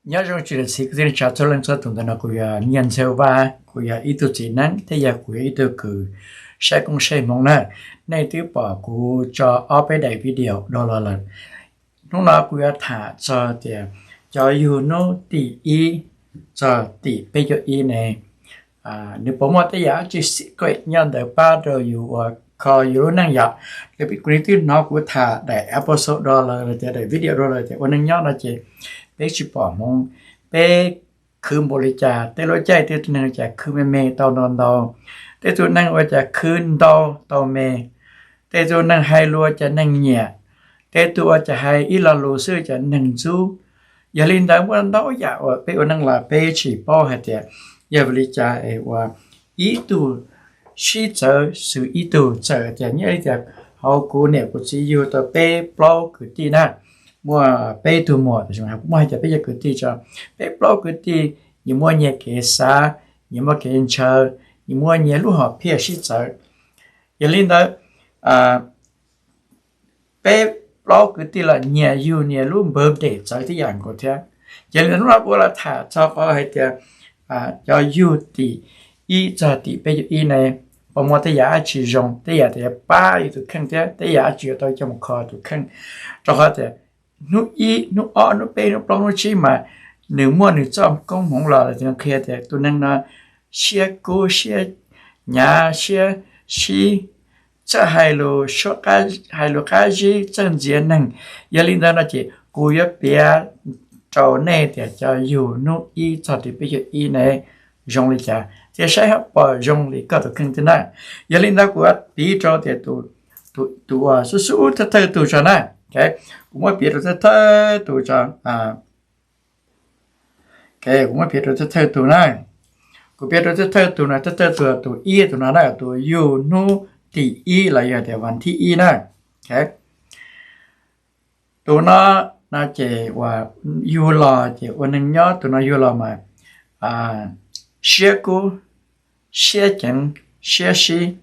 Nyob zoo tsis txhiv kwv tij neej tsa txhua leej txhua tus, ntawm no kuv yog Nyiaj Ntxawg Vaj, kuv yog ib tug txiv neeb thiab yog kuv yog ib tug kws saib koob saib hmoov na. Nej twb pom kuv tso ob peb daim video dhau los lawm. Hnub no kuv yuav tham txog tias cov yug hnub tim ib txog tim peb caug ib ne, nws puas muaj tej yam dab tsi secret nyob ntawd pab rau yus uas kho yus lub neej yom. Kuv twb hnov kuv tham daim episode dhau los tias daim video dhau los tias ua neej nyob no ces peb tsis pom hmoov, peb khwv npaum li cas, tej lub caij tej tug neeg ua cas khwv me me tau ntau ntau, tej tug neeg ua cas khwv ntau tau me, tej tug neeg hais lus cas neeg nyiam, tej tug ua cas hais ib lo lus xwb cas neeg ntxub. Yog li ntawd muaj ntau yam uas peb ua neej los peb tsis paub hais tias yog vim li cas es uas ib tug sib txawv xws ib tug. Txawm tias nyob li tias hauv kuv niam kuv txiv yug tau peb plaub kwv tij na, muaj peb tug muam, muaj hais tias peb cov kwv tij tso, peb plaub kwv tij nyias muaj nyias kev xav, nyias muaj kev ntshaw, nyias muaj nyias lub hom phiaj sib txawv. Yog li ntawd peb plaub kwv tij los nyias yug nyias lub npawg dem txawv tib yam nkaus thiab. Ces hnub no kuv los tham txog qhov hais tias cov yug tim ib txog tim peb caug ib ne, puas muaj tej yam dab tsi zoo, tej yam tias pab yus tus kheej thiab tej yam dab tsi yuav tau coj mus kho tus kheej. Rau qhov tias hnub ib, hnub ob, hnub peb, hnub plaub, hnub tsib mas nws muaj nws txoj koob hmoov los qhia tias tus neeg no siab kub, siab hnyav, siab sib, txawj hais lus, hais lus qab zib, txawj ntxias neeg. Yog li ntawd no ces kuv yuav piav rau nej tias cov yug hnub ib txog tim peb caug ib ne zoo li cas thiab saib ho puas zoo li koj tus kheej thiab na. Yog li ntawd kuv piav rau tias tus uas xub xub thawj thawj tug tso na. Kuv muab piav rau thawj thawj tus tso. Kuv muab piav rau thawj thawj tus na. Kuv piav rau thawj thawj tus no, thawj thawj tus, tus ib tus no na, tus yug hnub tim ib los yog tias vas thib ib na. Tus no no ces uas yug los ces ua neej nyob, tus no yug los mas siab kub, siab ceev, siab sib,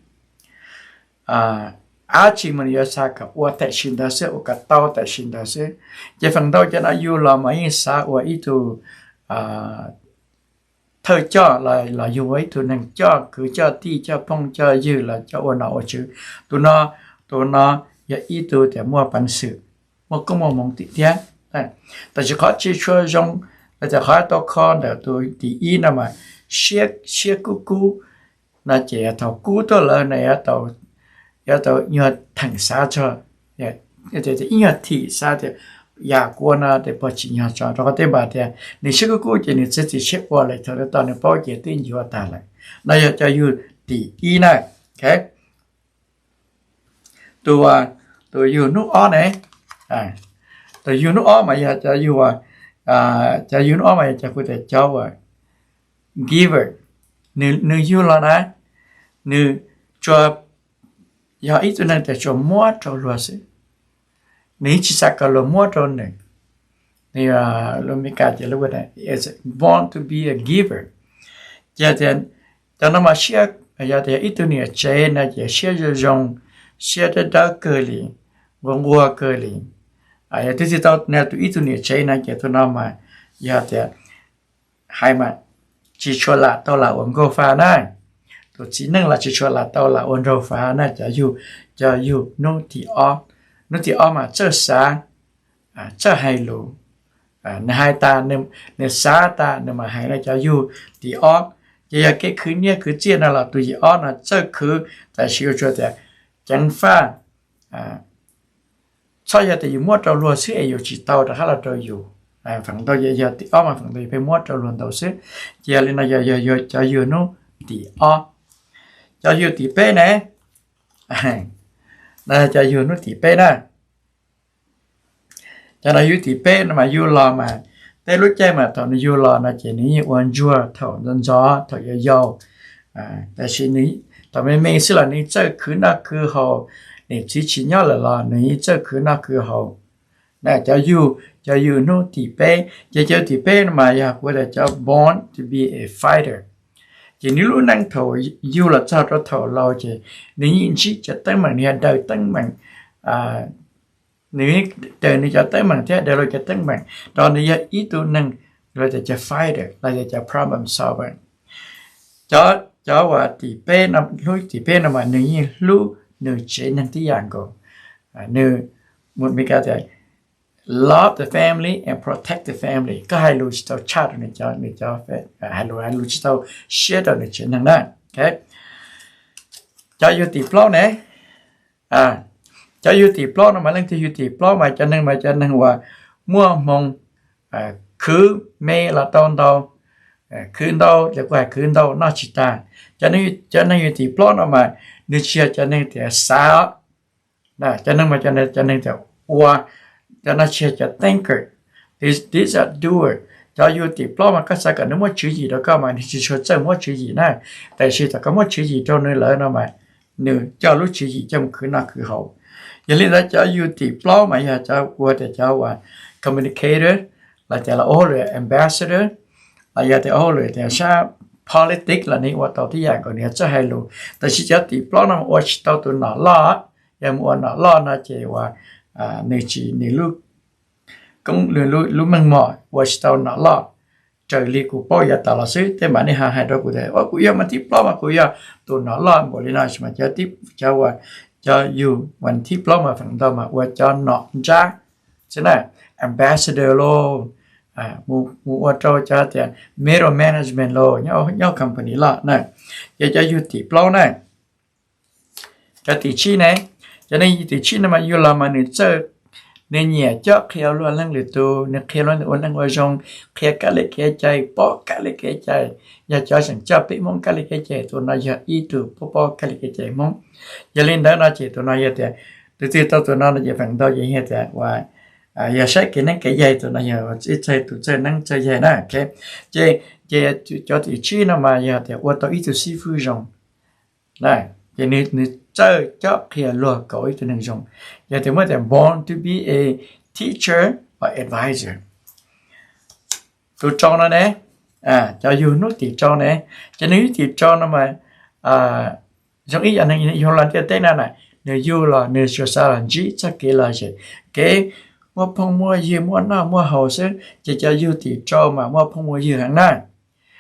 dab tsi mas nws yuav xav kom ua tam sim ntawd xwb, ua kom tau tam sim ntawd xwb. Ces feem ntau cov no yug los mas yeej xav ua ib tug thawj coj los yug ua ib tug neeg coj kwv coj tij coj phooj coj ywg los coj ua nom ua tswv. Tus no, tus no yog ib tug tias muaj peev xwm, muaj koob muaj hmoov tiag thiab. Tab sis qhov tsis tshua zoo los tias qhov tau kho ntawm tus tim ib no mas siab kub kub no ces thaum kub tuaj lawm no yuav tau nyuag theem xav tso, ib nyuag thim xav tias yam kuv ua no ces puas tsim nyog tso, rau qhov tej npam tias nws siab kub kub ces nws txiav txim siab ua lawm, thaum twg nws paub ces twb ncuav tag lawm. No yog cov yug tim ib na. Tus, tus yug hnub ob ne, tus yug hnub ob mas yog cov yug, cov yug hnub ob mas yog cov kuv tias cov uas giver. Nws yug los na, nws tsuas yog ib tug neeg tias tsuas muab rau luag xwb, nws yeej tsis xav kom luag muab rau nws. Lus Meskas ces lawv hu tias born to be a giver. Ces tias cov no mas siab, yog tias yog ib tug niam tsev no ces siab zoo zoo, siab dawb dawb kawg li, nquag nquag kawg li. Yog twb txij tau tus ib tug niam tsev no ces tus no mas yog tias hais mas tsis tshua lam tau lam ua nkauj fa na. Tus txiv neej los tsis tshua lam tau lam ua nraug fa na. Cov yug, cov yug hnub tim ob, hnub tim ob mas txawj xav, txawj hais lus, nws hais tas, nws xav tas nws mam hais no. Cov yug tim ob ces yog kev khwv nyiaj khwv txiaj no los tus yim ob no txawj khwv, tab sis yuav tsum tias ceev faj, txhob yog tias yus muab rau luag xwb es yus tsis tau rov qab los rau yus. Feem ntau yog tim ob mas feem ntau yog pheej muab rau luag ntau xwb. Ces yog li no yog cov yug hnub tim ob. Cov yug tim peb ne, cov yug hnub tim peb na. Cov no yug tim peb no mas yug los mas tej lub caij mas thaum nws yug los no ces nws yeej ua ntsuag thaum ntxov ntxov thaum yau yau. Tab sis nws thaum me me xwb los nws txawj khwv noj khwv haus, niam txiv tsis nyob lawm los nws yeej txawj khwv noj khwv haus. Cov yug, cov yug hnub tim peb, ces cov yug tim peb no mas yog kuv tias cov born to be a fighter. Ces nws lub neej thaum yug los txog rau thaum laus ces nws yeej ntsib cov teeb meem, nws yog daws teeb meem, nws daws nws cov teeb meem thiab daws luag cov teeb meem, rau nws yog ib tug neeg tias cov fighter los yog cov problem solver. Cov, cov uas tim peb no, hlub tim peb no mas nws yeej hlub nws tsev neeg tib yam nkaus. Nws, Meskas tias love the family and protect the family. Koj hais lus tsis tau tshaj rau nws cov, nws cov, hais lus, hais lus tsis tau siab rau nws tsev neeg na. Cov yug tim plaub ne, cov yug tim plaub no mas leej twg yug tim plaub mas cov neeg mas cov neeg uas muaj hmoo khwv me los tau ntau, khwv ntau los kuj hais khwv ntau noj tsis tag. Cov neeg yug tim plaub no mas nws tsis yog cov neeg tias xav os. Cov neeg mas cov neeg tias ua, cov no tsis yog cov thinker, these are doer. Cov yug tim plaub mas koj xav kom nws muaj tswv yim rau koj mas nws tsis tshua txawj muab tswv yim na. Tiam sis thaum koj muab tswv yim rau nws lawm no mas nws coj lub tswv yim coj mus khwv noj khwv haus. Yog li ntawd cov yug tim plaub mas yog cov ua tias cov uas communicator, los tias los ua hauj lwm ambassador, los yog tias ua hauj lwm tias sab politics los nws ua tau tib yam nkaus, nws yog txawj hais lus. Tab sis cov tim plaub no ua tsis tau tus nom loj. Yog mus ua nom loj no ces uas nws tsis, nws lub koob, lub meej mom ua tsis tau nom loj raws li kuv paub yav tas los xwb. Tej mam nej ho hais rau kuv tias kuv yog vas thib plaub mas kuv yog tus nom loj npaum li no, tab sis mas cov, cov uas, cov yug vas thib plaub mas feem ntau mas ua cov nom nrab xwb na, ambassador lauj, mus ua rau cov tias middle management lauj, nyob company loj na. Ces cov yug tim plaub na. Cov tim tsib ne, cov neeg yug tim tsib no mas yug los mas nws txawj, nws nyiam coj qhia luag leej lwm tus, nws qhia luag ua neej ua zoo, qhia kab li kev cai, paub kab li kev cai. Yog cov tseem coj peb Hmoob kab li kev cai, tus no yog ib tug paub, paub kab li kev cai Hmoob. Yog li ntawd no ces tus no yog tias, tus twg tau tus no no ces feem ntau ces yog tias uas yog saib kev neeb kev yaig, tus no yog ib txawg tus txawj neeb txawj yaig na. Ces, ces cov tim tsib no mas yog tias ua tau ib tug xib fwb zoo, ces nws txawj cob qhia luag kom ib tug neeg zoo. Yog tias muab tias born to be a teacher or advisor. Tus rau no ne, cov yug hnub tim rau ne, cov neeg hnub tim rau no mas zoo ib yam neeg yug los ntiaj teb na na, nws yug los nws tsuas xav los ntsib txoj kev lom zem, kev muaj phooj muaj ywg, muaj noj muaj haus xwb, ces cov yug tim rau mas muaj phooj muaj ywg heev na,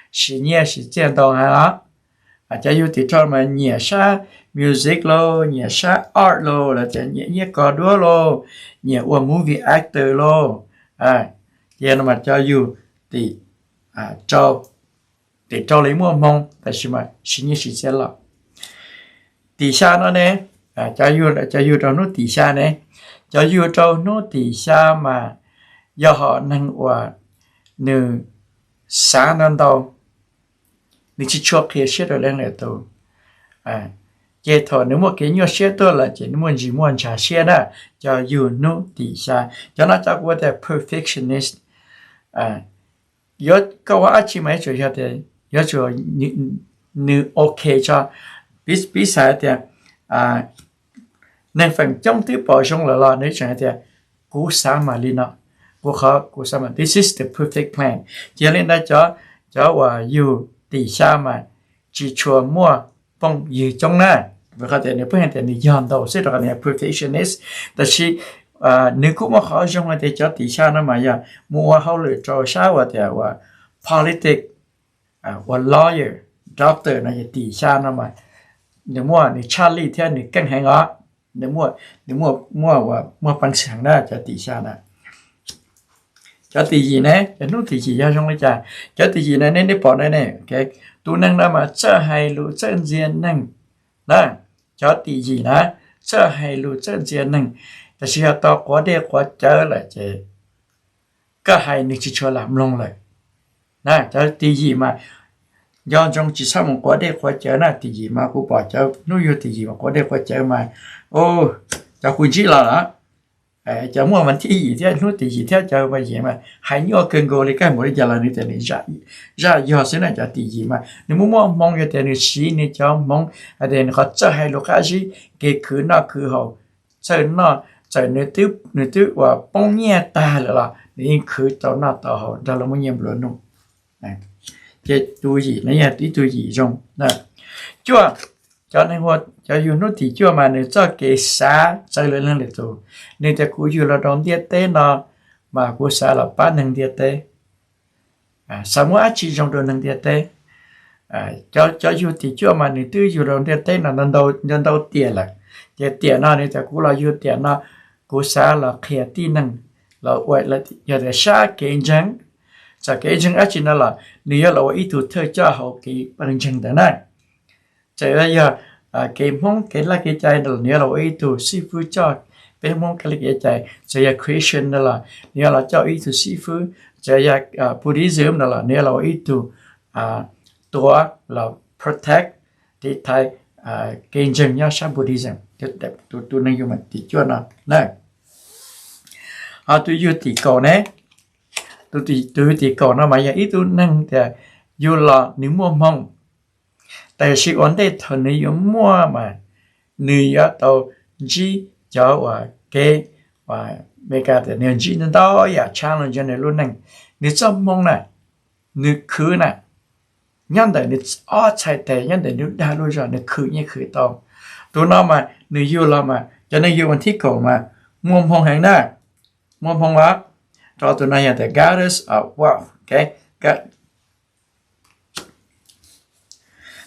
siv nyiaj siv txiaj ntau heev os. Cov yug tim rau mas nyiam sab music lauj, nyiam sab art lauj, los tias nyiam nyiaj kos duab lauj, nyiam ua movie actor lauj. Ces no mas cov yug tim rau, tim rau li muaj hmoo tab sis mas siv nyiaj siv txiaj loj. Tim xya no ne, cov yug, cov yug rau hnub tim xya ne, cov yug rau hnub tim xya mas yog hom neeg uas nws xav ntau ntau, nws tsis tshua qhia siab rau leej lwm tus. Ces thaum nws muaj kev nyuaj siab tuaj lawm ces nws muaj ntsis muaj ntshav siab na. Cov yug hnub tim xya, cov no cov kuv ua tias perfectionist. Yuav koj ua dab tsi mas yuav tsum yog tias yuav tsum nws ok tso. Piv, piv xam tias neeg feem coob twb pom zoo lawm los nws tseem hais tias kuv xav mas li no, kuv qhov kuv xav mas this is the perfect plan. Ces yog li ntawd cov, cov uas yug tim xya mas tsis tshua muaj phooj ywg coob na, rau qhov tias nws pheej hais tias nws yog ntau xwb rau qhov nws perfectionist. Tab sis nws kuj muaj qhov zoo hais tias cov tim xya no mas yog mus ua hauj lwm rau sab uas tias uas politics, ua lawyer, doctor no yog tim xya no mas nws muaj, nws tshaj lij thiab nws keej heev os. Nws muaj, nws muaj, muaj, muaj peev xwm heev na cov tim xya na. Cov tim yim ne, cov hnub tim yim yog zoo li cas? Cov tim yim na nej, nej pom na ne, tus neeg no mas txawj hais lus txawj ntxias neeg na. Cov tim yim na txawj hais lus txawj ntxias neeg, tab sis yog tau quav dej quav cawv lawm ces koj hais nws tsis tshua lam mloog lawm na. Cov tim yim mas nco ntsoov tsis txhob mus quav dej quav cawv na. Tim yim mas kuv pom cov hnub yug tim yim mas quav dej quav cawv mas, cov kuv ntsib los lawm, cov muaj vas thib yim thiab hnub tim yim thiab cov vas yim mas hais nyuaj kawg nkaus li, koj mus li cas los nws tias nws zaj yog xwb na. Cov tim yim mas nws muaj, muaj hmoo, yog tias nws siv nws cov hmoov hais tias nws qhov txawj hais lus qab zib, kev khwv noj khwv haus, txawj noj, txawm nws twb, nws twb uas poob nyiaj tag lawm los nws yeej khwv tau noj tau haus nrog luag muaj nyiaj nplua nuj. Ces tus yim no yog ib tug yim zoo. Cuaj, cov neeg, cov yug hnub tim cuaj mas nws txoj kev xav txawv lawm leej lwm tus. Nws tias kuv yug los rau ntiaj teb no mas kuv xav los pab neeg ntiaj teb. xav muab dab tsi zoo rau neeg ntiaj teb. Cov yug tim cuaj mas nws twb yug rau ntiaj teb no ntau ntau tiam lawm, ces tiam no nws tias kuv los yug tiam no, kuv xav los qhia tib neeg los ua, yog tias sab kev ntseeg, txawm kev ntseeg dab tsi no los nws yuav los ua ib tug thawj coj hauv kev pawg ntseeg ntawd na. Txawm yog kev Hmoob kev laj kev cai no los nws yuav los ua ib tug xib fwb coj peb Hmoob kev laj kev cai. Txawm yog Christian no los nws yuav los coj ib tug xib fwb. Txawm yog Buddhism no los nws yuav los ua ib tug tuav los protect, tiv thaiv kev ntseeg nyob sab Buddhism. Tus neeg yug tim cuaj no na. Ho tus yug tim kaum ne, tus yug tim kaum no mas yog ib tug neeg tias yug los nws muaj hmoo, tab sis ua ntej thaum nws yuav muaj mas nws yuav tau ntsib cov uas kev, uas Meskas tias nws ntsib ntau yam challenge nws lub neej. Nws txoj hmoo na, nws khwv na, nyob ntawm nws ob txhais tes, nyob ntawm nws dag lub zog nws khwv yeej khwv tau. Tus no mas nws yug los mas cov neeg yug vas thib kaum mas muaj hmoo heev na, muaj hmoo os. Rau tus no yog tias Goddess of Wealth.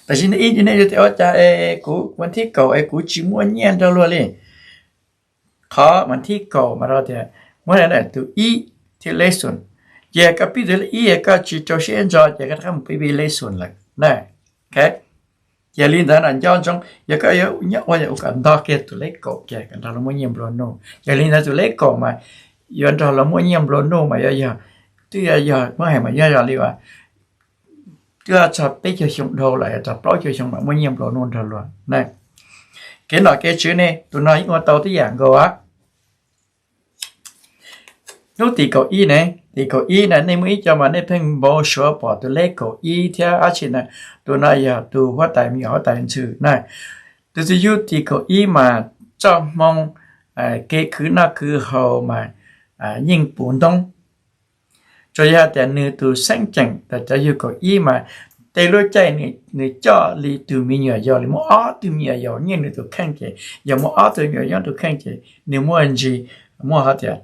Tab sis nej ib nej tias ua cas es kuv vas thib kaum es kuv tsis muaj nyiaj nrog luag li? Qhov vas thib kaum mas rau tias muab tus ib thiab lej xum, ces koj pib tus ib koj tsis rau siab ntso ces koj rov qab mus pib pib lej xum lawm na. Ces li ntawd no nco ntsoov, yog koj yuav nyob ua kom ntog kiag tus lej kaum kiag kom nrog luag muaj nyiaj nplua nuj, ces li ntawd tus lej kaum mas yuav nrog luag muaj nyiaj nplua nuj mas yuav yog, twb yog muab hais mas yuav yog li uas twb txog peb caug xyoo dhau lawm, txog plaub caug xyoo mas muaj nyiaj nplua nuj nrog luag na. Kev nom kev tswv ne, tus no yeej ua tau tib yam nkaus. Hnub tim kaum ib ne, tim kaum ib na nej muaj ib co mas nej pheej npau suav pom tus lej kaum ib thiab dab tsi na, tus no yog tus huab tais me nyuam huab tais ntxhw na. Tus twg yug tim kaum ib mas txoj hmoo kev khwv noj khwv haus mas yeej puv ntoob. Tsuas yog tias nws tus xeeb ceem cov yug kaum ib mas tej lub caij nws coj li tus me nyuam yaus li, muaj ob tug me nyuam yaus nyob nws tus kheej ces, yog muaj ob tug me nyuam yaus nyob tus kheej ces nws muaj ntsis, muaj hais tias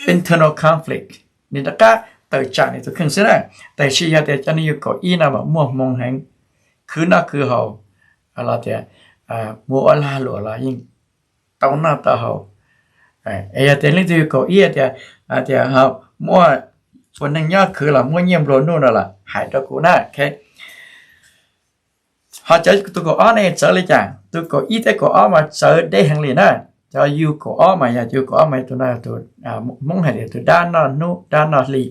internal conflict, nws rov qab tawm tsam nws tus kheej xwb na. Tab sis yog tias cov neeg yug kaum ib no mas muaj hmoo heev, khwv noj khwv haus los tias mus ua lag luam los yeej tau noj tau haus. Es yog tias leej twg yug kaum ib tias, tias muaj ua neeg nyob khwv los muaj nyiaj nplua nuj no los hais rau kuv na. Ho cov tus kaum ob ne txawv li cas? Tus kaum ib thiab kaum ob mas txawv deb heev li na. Cov yug kaum ob mas yog yug kaum ob mas tus no tus Hmoob hais tias tus dab noj hnub dab noj hli,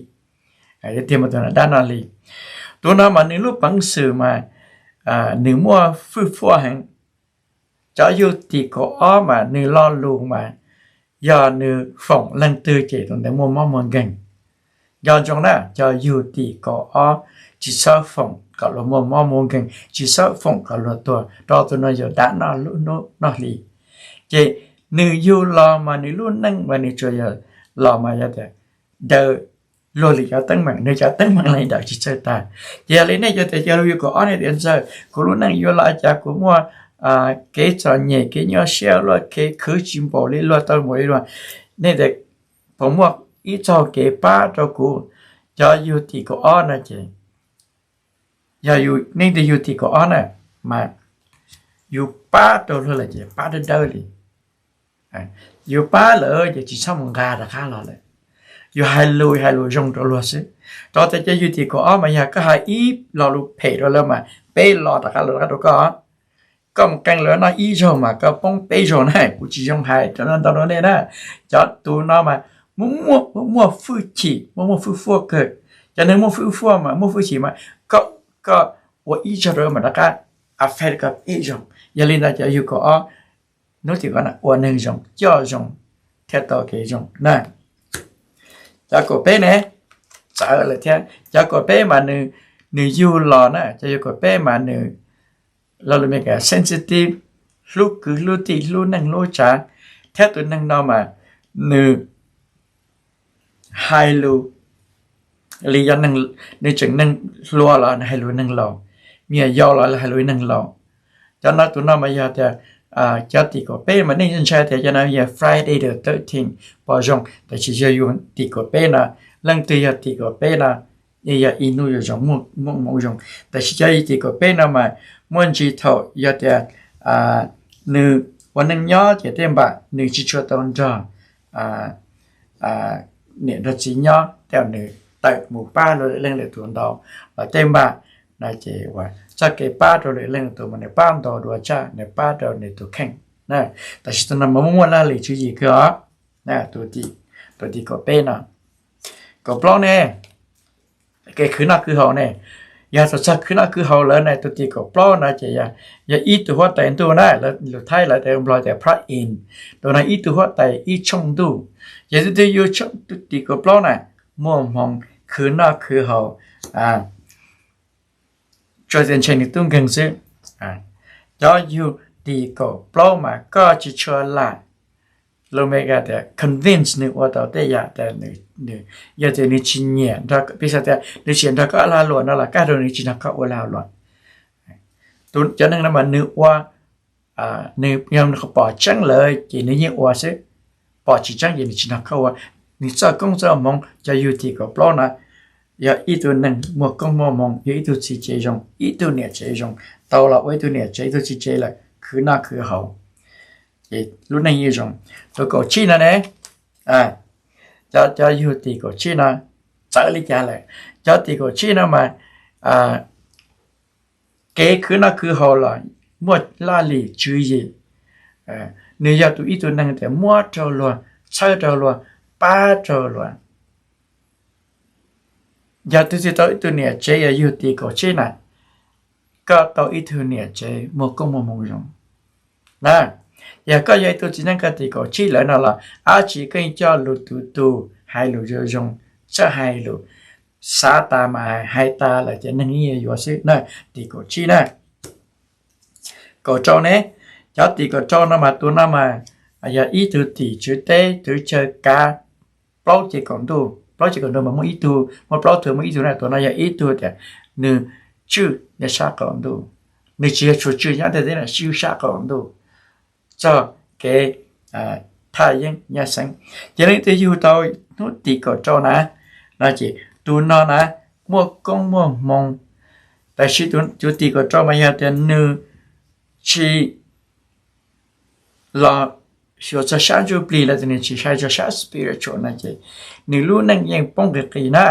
tiag mas tus no dab noj hli. Tus no mas nws lub peev xwm mas nws muaj fwj fuaj heev. Cov yug tim kaum ob mas nws lo lus mas yog nws foom leej twg ces tus ntawd muaj mob muaj nkeeg. Nco ntsoov na, cov yug tim kaum ob tsis txhob foom kom luag muaj mob muaj nkeeg, tsis txhob foom kom luag tuag, rau tus no yog dab noj hnub noj hli. Ces nws yug los mas nws lub neej mas nws tsuas yog los mas yog tias daws luag li cov teeb meem, nws cov teeb meem li daws tsis txawj tag. Ces yog li nej cov tias cov yug kaum ob nej tias ntxawg, kuv lub neej yuav los cas, kuv muaj kev txom nyem, kev nyuaj siab, luag kev khwv tsis npaum li luag, tau npaum li luag, nej tias puas muaj ib txoj kev pab rau kuv? Cov yug tim kaum ob no ces yog nej twg yug tim kaum ob na mas yus pab rau luag lawm ces pab dawb dawb li. Yus pab lawm ces tsis txhob mus nqa rov qab los lawm. Yus hais lus, hais lus zoo rau luag xwb. Rau tias cov yug tim kaum ob mas yog koj hais ib lo lus phem rau lawv mas peb lo rov qab los rov qab rau koj. Koj mus qee lawv noj ib zaug mas koj poob peb zaug na, kuv tsis zoo hais rau ntau rau nej na. Cov tus no mas muaj, muaj fwj chim, muaj, muaj fwj fuaj kawg. Cov neeg muaj fwj fuaj mas muaj fwj chim mas koj, koj ua ib zaug rau mas rov qab affect koj peb zaug. Yog li ntawd cov yug kaum ob hnub tim kaum ob ua neeg zoo, coj zoo thiaj tau kev zoo na. Cov kaum peb ne, txawv lawm thiab. Cov kaum peb mas nws, nws yug los na, cov yug kaum peb mas nws lo lus Meskas sensitive, hlub kwv hlub tij, hlub neej hlub tsav, thiab tus neeg no mas nws hais lus li yog nws tseem neeg hluas los nws hais lus neeg laus, me nyuam yaus los hais lus neeg laus. Cov no, tus no mas yog tias cov tim kaum peb mas nej ntshai tias cov no yog Friday the thirteenth pom zoo, tab sis yog yus tim kaum peb no Leej twg yog tim kaum peb no, yog ib hnub zoo, muaj hmoov zoo. Tab sis cov yug tim kaum peb no mas muaj ntsis thaum yog tias nws ua neej nyob ces tej npam nws tsis tshua tau nrog niam nrog txiv nyob, tej nws tawm mus pab rau lwm leej lwm tus ntau los tej npam no ces uas txoj kev pab rau lwm leej lwm tus mas nws pab ntau dua tshaj nws pab rau nws tus kheej. Tab sis tus no mas muaj muaj laj lim tswv yim kawg os. Tus tim kaum peb no, kaum plaub ne, kev khwv noj khwv haus ne. Yog txog khwv noj khwv haus lawm ne, tus tim kaum plaub no ces yog ib tug huab tais ntuj na, lus Thaib lawv tias, Nplog tias phab in, tus no ib tug huab tais ib tshooj ntuj. Ces tus twg yug tim kaum plaub na, muaj hmoov khwv noj khwv haus tsuas tias ntshe nws tub nkeeg xwb. Cov yug tim kaum plaub mas koj tsis tshua lam, lus Meskas tias convince nws ua tau tej yam, yog tias nws tsis nyiam, piv xam tias nws tsis nrog koj ua lag luam no los kaj rau nws tsis nrog koj ua lag luam. Cov neeg no mas nws ua, nws yog pom tseeb lawm ces nws yeej ua xwb, pom tsis tseeb ces nws tsis nrog koj ua. Nws txoj koob txoj hmoov, cov yug tim kaum plaub na, yog ib tug neeg muaj koob muaj hmoov, yog ib tug txiv tsev zoo, ib tug niam tsev zoo, tau los ua ib tug niam tsev ib tug txiv tsev lawm, khwv noj khwv haus, ces lub neej yeej zoo. Tus kaum tsib no ne, cov yug tim kaum tsib no txawv li cas lawm? Cov tim kaum tsib no mas kev khwv noj khwv haus los muaj laj lim tswv yim. Nws yog tus ib tug neeg tias muab raug luag, txhawb raug luag, pab raug luag. Yog tus twg tau ib tug niam tsev yog yug tim kaum tsib na, koj tau ib tug niam tsev muaj koob muaj hmoov zoo na. Yog koj yog ib tug txiv neej koj tim kaum tsib lawm no los dab tsi koj yeej coj lus tu tu, hais lus zoo zoo, txawj hais lus, xav tas mas hais tas lawm ces neeg yeej yuav xwb na. Tim kaum tsib na. Kaum rau ne, cov tim kaum rau no mas tus no mas yog ib tug tim tswv teb tswv chaw kav plaub cev kaum ntuj, plaub cev kaum ntuj mas muaj ib tug, muaj plaub tug muaj ib tug na, tus no yog ib tug tias nws tswj nyob sab qaum ntuj, nws tsis yog tsuas tswj nyob teb, tswj sab qaum ntuj txog kev thaj yeeb nyab xeeb. Ces leej twg yug tau hnub tim kaum rau na, no ces tus no na muaj koob muaj hmoov. Tab sis tus tim kaum rau mas yog tias nws tsis los xyuas txog sab ntsuj plig los tias nws tsis saib txog sab spiritual no ces nws lub neej yeej poob qis qis na.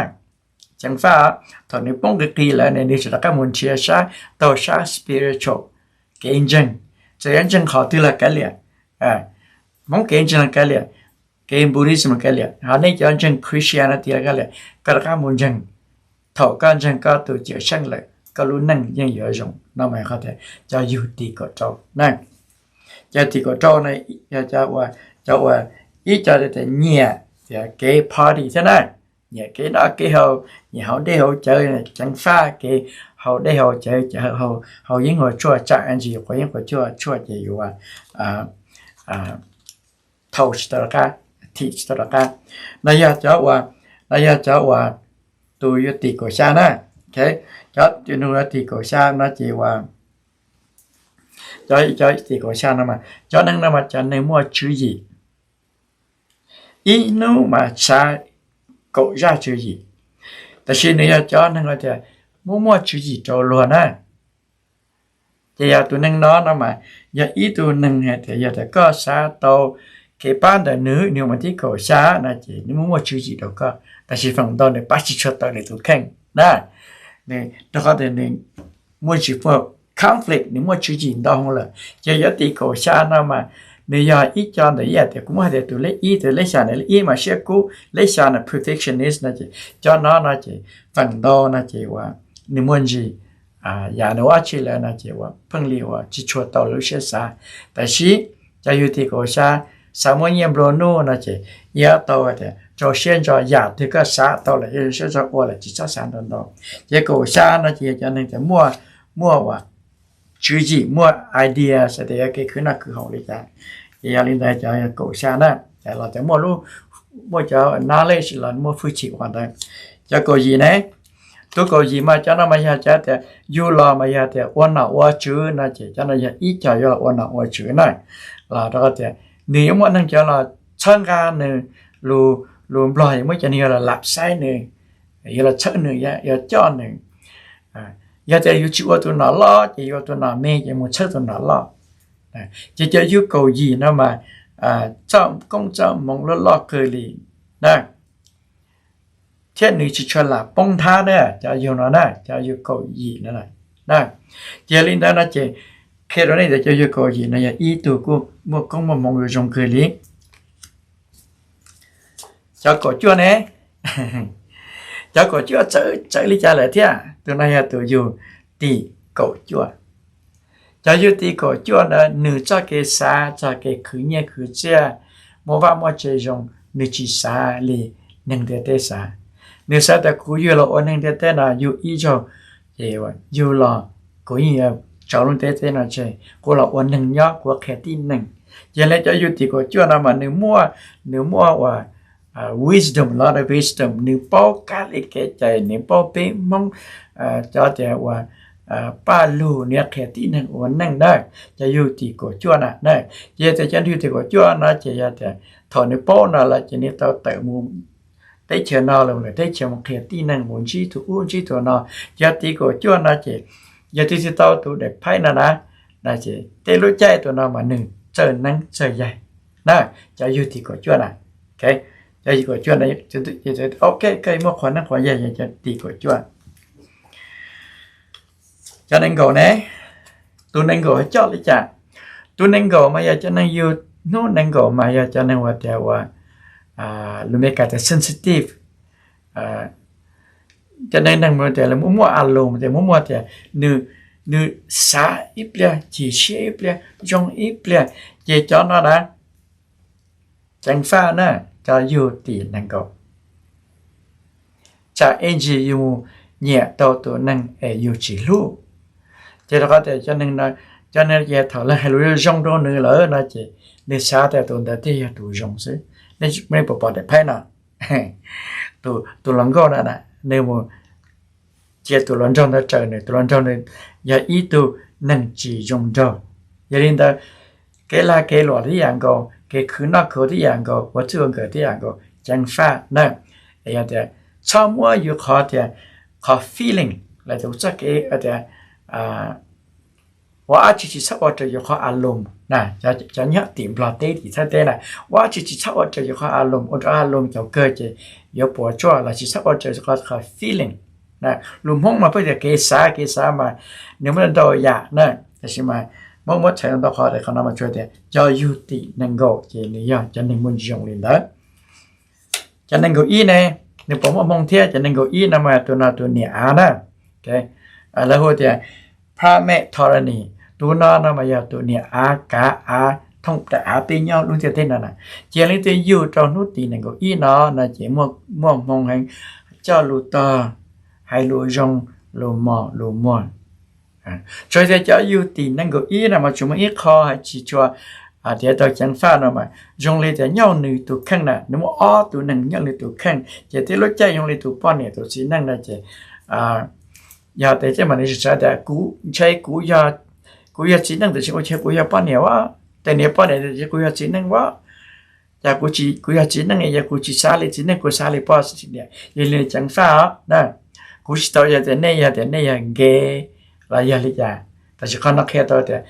Ceev faj, thaum nws poob qis qis lawm ne nws tsis rov qab mus nrhiav sab, taug sab spiritual, kev ntseeg, txawm yuav ntseeg qhov twg los kav liam, Hmoob kev ntseeg los kav liam, kev Buddhism los kav liam, ho nej cov ntseeg Christianity los kav liam, koj rov qab mus ntseeg. Thaum koj ntseeg koj tus Cawm Seej lawm koj lub neej yeej yuav zoo no mas qhov tias cov yug tim kaum rau na. Cov tim kaum rau no yog cov uas ib co tias nyiam tias kev party thiab na, nyiam kev noj kev haus, nyiam haus dej haus cawv, ceev faj kev haus dej haus cawv, haus yeeb haus tshuaj, tsam ntsis quav yeeb quav tshuaj tshuaj ces yuav thau tsis tau rov qab, thim tsis tau rov qab. No yog cov uas, no yog cov uas tus yuav tim kaum xya na. Cov tus nug yuav tim kaum xya no ces uas cov, cov tim kaum xya no mas cov neeg no mas cov neeg muaj tswv yim, ib hnub mas xav kaum zaj tswv yim. Tab sis nws yog cov neeg tias muaj muaj tswv yim rau luag na. Ces yog tus neeg no no mas yog ib tug neeg hais tias yog tias koj xav tau kev pab ntawm nws, nws mas thib kaum xya no ces nws muaj muaj tswv yim rau koj, tab sis feem ntau nws pab tsis tshua tau nws tus kheej na. Nws rau qhov tias nws muaj tsis muaj conflict, nws muaj tswv yim ntau lawm. Ces yuav tim kaum xya no mas nws yog ib co ntawm ib yam tias kuv muab hais tias tus lej ib, tus lej xya na, lej ib mas siab kub, lej xya na perfectionist no ces cov no no ces feem ntau no ces uas nws muaj ntsis yam nws ua tsi lawm no ces uas pheej li uas tsis tshua tau lub siab xav. Tab sis cov yug tim kaum xya xav muab nyiaj nplua nuj no ces yuav tau tias rau siab ntso, yam twg koj xav tau lawm rau siab ntso ua lawm tsis txhob xav ntau ntau. Ces kaum xya no ces yog cov neeg tias muaj, muaj uas tswv yim, muaj idea tias yuav kev khwv noj khwv haus li cas. Ces yog li ntawd cov kaum xya na, los tias muaj lub, muaj cov knowledge los muaj hwj chim ua ntawd. Cov kaum yim ne, tus kaum yim mas cov no mas yog cov tias yug los mas yog tias ua nom ua tswv no ces cov no yog ib co yuav los ua nom ua tswv na. Los rau qhov tias nws yuav muaj neeg cov los txhawb nqa nws lus lus Nplog yuav muab cov neeg yuav los lap saib nws, yuav los txhawb nws, yuav coj nws. Yog tias yus tsis ua tus nom loj ces yuav ua tus nom me ces mus txhawb tus nom loj. Ces cov yug kaum yim no mas txoj koob txoj hmoov loj loj kawg li na, thiab nws tsis tshua lam poob nthab na, cov yug no na, cov yug kaum yim no na. Ces yog li ntawd no ces qhia rau nej tias cov yug kaum yim no yog ib tug kuj muaj koob muaj hmoov zoo kawg li. Cov kaum cuaj ne, cov kaum cuaj txawv txawv li cas lawm thiab, tus no yog tus yug tim kaum cuaj. Cov yug tim kaum cuaj ntawd nws txoj kev xav, txoj kev khwv nyiaj khwv txiaj, muaj vaj muaj tse zoo, nws tsis xav li neeg ntiaj teb xav. Nws xav tias kuv yug los ua neeg ntiaj teb no yug ib zaug, ces yug los kuv yeej yuav tso lub ntiaj teb no tseg, kuv los ua neeg nyob, kuv qhia tib neeg. Ces li cov yug tim kaum cuaj no mas nws muaj, nws muaj uas wisdom, lot of wisdom, nws paub kab li kev cai, nws paub peb Hmoob cov tias uas paj lug, nws yuav qhia tib neeg ua neej na. Cov yug tim kaum cuaj na na, ces yog tias cov yug tim kaum cuaj no ces yog tias thaum nws paub no lawm ces nws tau tawm mus teb chaws no los lwm teb chaws mus qhia tib neeg, mus ntsib tus ub ntsib tus no. Cov tim kaum cuaj no ces yog twg tsis tau tus daim phaib no na, ces tej lub caij tus no mas nws txawj neeb txawj yaig na. Cov yug tim kaum cuaj na, cov yug tim kaum cuaj, ok, koj muaj qhov neeb qhov yaig yog cov tim kaum cuaj. Cov nees nkaum ne, tus nees nkaum coj li cas? Tus nees nkaum mas yog cov neeg yug hnub nees nkaum mas yog cov neeg uas tias uas lus Meskas tias sensitive. Cov neeg neeg tias lawv muaj muaj a lus tias muaj muaj tias nws, nws xav ib pliag chim siab ib pliag zoo ib pliag, ces cov no na ceev faj na, cov yug tim nees nkaum. Tsam ib ntsis yus mus nyiam tau tus neeg es yus tsis hlub. Ces rau qhov tias cov neeg, cov neeg ces thaum lawv hais lus zoo rau nws lawm no ces nws xav tias tus ntawd thiaj yog tus zoo xwb. Nej puas pom daim phaib no? Tus hluas nkauj na, nws mus cia tus hluas nraug ntawd raws nws, tus hluas nraug ntawd yog ib tug neeg tsis zoo nraug. Yog li ntawd, kev lag kev luam tib yam nkaus, kev khwv noj khwv haus tib yam nkaus, ua txij ua nkawm tib yam nkaus, ceev faj na. Yog tias txhob muab yus qhov tias, qhov feeling los tus txoj kev tias ua dab tsi tsis txhob ua raws yus qhov a lus na. Cov nyob tim Nplog teb tim Thaib teb na, ua dab tsi tsis txhob ua raws yus qhov a lus, ua raws a lus caum kawg ces yuav puas tsuaj, los tsis txhob ua raws qhov, qhov feeling. Lus Hmoob mas peb tias kev xav, kev xav mas nws muaj ntau yam na, tab sis mas muab, muab txhais ntau qhov, qhov no mas tsuas tias cov yug tim nees nkaum ces nws yog cov neeg muaj ntsis zoo li ntawd. Cov nees nkaum ib ne, nws puas muaj hmoo thiab? Cov nees nkaum ib no mas tus no tus niam av na. Lawv hu tias Primate Colony, tus no no mas yog tus niam av kav av thooj daim av peb nyob lub ntiaj teb no na. Cia li tej yug rau hnub tim nees nkaum ib no no ces muaj hmoo heev, coj lus tog, hais lus zoo, lus mos lus muag. Tsuas tias cov yug tim nees nkaum ib no mas tsuas muaj ib qho hais tsis tshua tiav tau ceev faj no mas zoo li tias nyob nws tus kheej na, nws muaj ob tug neeg nyob nws tus kheej, ces tej lub caij zoo li tus poj niam tus txiv neej no ces yog tias tej mas nws tsis xav tias kuv ntshai kuv yog txiv neej tab sis ua cas kuv yog poj niam as, tes niam poj niam tab sis kuv yog txiv neej as, cas kuv, kuv yog txiv neej yog kuv tsis xav li txiv neej, kuv xav li poj niam, yog li ceev faj os na. Kuv tsis tau yog tias nej, yog tias nej yog nkev los yog li cas, tab sis qhov no qhia tau tias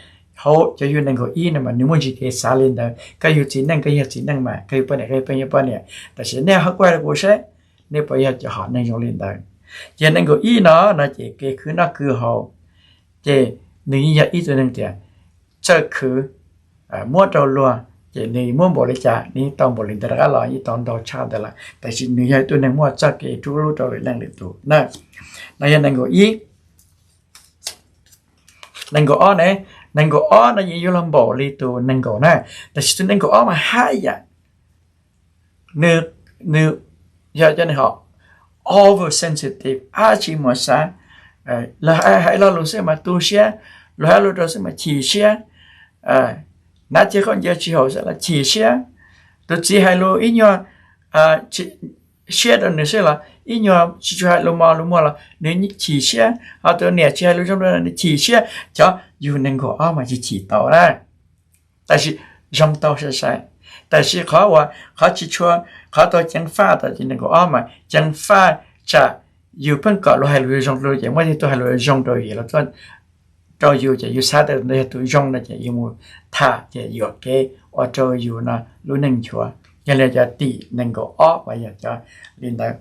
hauv cov yug nees nkaum ib no mas nws muaj ntsis kev xav li ntawd. Koj yug txiv neej koj yog txiv neej mas, koj yug poj niam koj yog poj niam, tab sis nej ho kuj hais rau kuv saib nej puas yog cov hom neeg zoo li ntawd. Ces nees nkaum ib no no ces kev khwv noj khwv haus ces nws yeej yog ib tug neeg tias txawj khwv, muab rau luag ces nws muab npaum li cas nws yeej tau npaum li ntawd rov qab los, yeej tau ntau tshaj ntawd lawm, tab sis nws yog ib tug neeg muaj txoj kev rub hlub rau lwm leej lwm tus na. No yog nees nkaum ib. Nees nkaum ob ne, nees nkaum ob no yeej yuav luag npaum li tus nees nkaum na, tab sis tus nees nkaum ob mas haj yam, nws, nws yog cov neeg ho over sensitive, dab tsi mus xav, lawv hais lo lus xwb mas tu siab, luag hais lo lus rau xwb mas chim siab, hnav cia khaub ncaws tsis haum xwb los chim siab, tus txiv hais lus ib nyuag siab rau nws xwb los ib nyuag tsis tshua hais lus mos lus muag los nws chim siab, ho tus niam tsis hais lus zoo rau nws chim siab. Cov yug nees nkaum ob mas tsis chim tau na, tab sis zoo tau sai sai. Tab sis qhov uas qhov tsis tshua, qhov tau ceev faj tau ces nees nkaum ob mas ceev faj tsam yus pheej kom luag hais lus zoo rau yus ces muaj tej tug hais lus zoo rau yus los rau yus ces yus xav tias ntawd yog tus zoo no ces yus mus tham ces yuam kev ua rau yus no lub neej nchuav. Yog li cov tim nees nkaum ob uas yog cov li ntawd.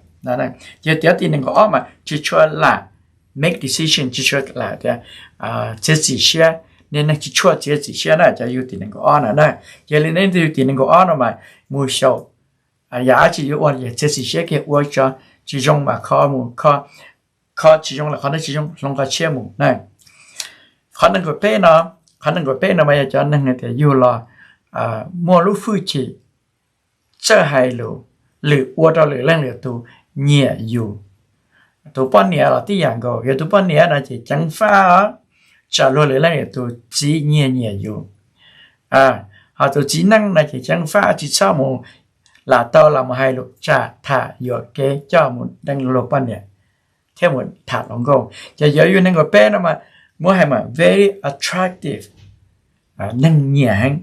Ces cov tim nees nkaum ob mas tsis tshua lam make decision, tsis tshua lam tias txiav txim siab, niaj neeg tsis tshua txiav txim siab na, cov yug tim nees nkaum ob na na. Ces li nej yug tim nees nkaum ob no mas mus xyaum yam dab tsi yuav ua ces txiav txim siab kiag ua tso, tsis zoo mas kho mus kho, kho tsis zoo los qhov nej tsis zoo hloov qhov tshiab mus na. Qhov nees nkaum peb no, qhov nees nkaum peb no mas yog cov neeg hais tias yug los muaj lub hwj chim txawj hais lus, lwm ua rau lwm leej lwm tus nyiam yus. Tus poj niam los tib yam nkaus, yog tus poj niam no ces ceev faj tsam luag lwm leej lwm tus txiv nyiag nyiam yus. Ho tus txiv neej no ces ceev faj tsis txhob mus lam tau los mus hais lus tsam tham yuam kev coj mus deev luag poj niam thiab mus tham hluas nkauj. Ces yog yug nees nkaum peb no mas muab hais mas very attractive, neeg nyiam heev.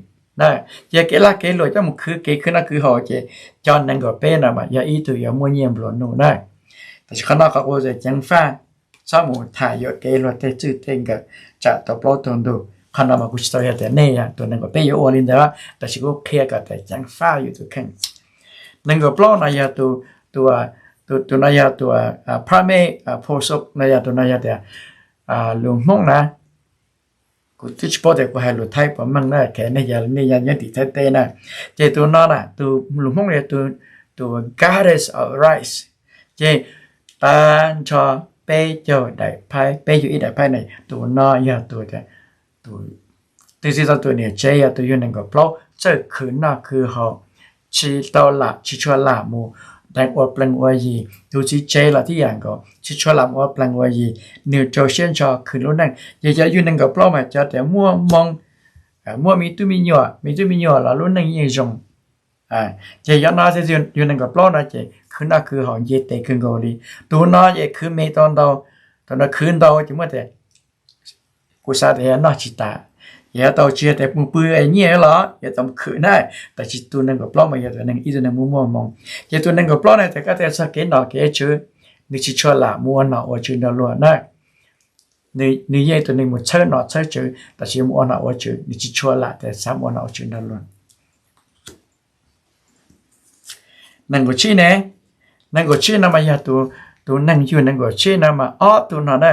Ces kev lag kev luam coj mus khwv kev khwv noj khwv haus ces cov nees nkaum peb no mas yog ib tug yuav muaj nyiaj nplua nuj na. Tab sis qhov no qhov kuv tias ceev faj, txhob mus tham yuam kev luag tej txij tej nkawm tsam tau plaub tug ntug. Qhov no mas kuv tsis tau hais tias nej yog tus nees nkaum peb yuav ua li ntawd, tab sis kuv qhia kom tias ceev faj yus tus kheej. Nees nkaum plaub no yog tus, tus no yog tus primary posuk no, yog tus no yog tias lus Hmoob na. Kuv twb tsis paub tias kuv hais lus Thaib puas meej na, es nej yog nej nyob tim Thaib teb na. Ces tus no na, tus lus Hmoob yog tus goddess of rice, ces tag nrho peb caug daim phaib, peb caug ib daim phaib na, tus no yog tus, tus, tus txij tau tus niam tsev yog tus yug nees nkaum plaub txawj khwv noj khwv haus, tsis tau lam, tsis tshua lam mus deev ua plees ua yis. Tus txiv tsev los tib yam nkaus, tsis tshua lam mus ua plees ua yis, nws rau siab ntso khwv lub neej. Ces cov yug nees nkaum plaub mas cov tias muaj hmoo, muaj me tub me nyuam, me tub me nyuam los lub neej yeej zoo. Ces yog no yug nees nkaum plaub no ces khwv noj khwv haus nce tes kawg nkaus li. Tus no ces khwv me tau ntau, tus no khwv ntau ces muab tias kuv xav tias yog noj tsis tas, yog tau tsis yog tias mus pw nyiaj los yog tau mus khwv na. Tab sis tus nees nkaum plaub mas yog tus neeg, ib tug neeg muaj muaj hmoo. Ces tus nees nkaum plaub ne tias koj tias txog kev nom kev tswv, nws tsis tshua lam mus ua nom ua tswv nrog luag na. Nws yeej tus neeg mus txhawb nom txhawb tswv, tab sis mus ua nom ua tswv nws tsis tshua lam tias xav mus ua nom ua tswv nrog luag. Nees nkaum tsib ne, nees nkaum tsib no mas yog tus neeg yug nees nkaum tsib no mas ob tug no na,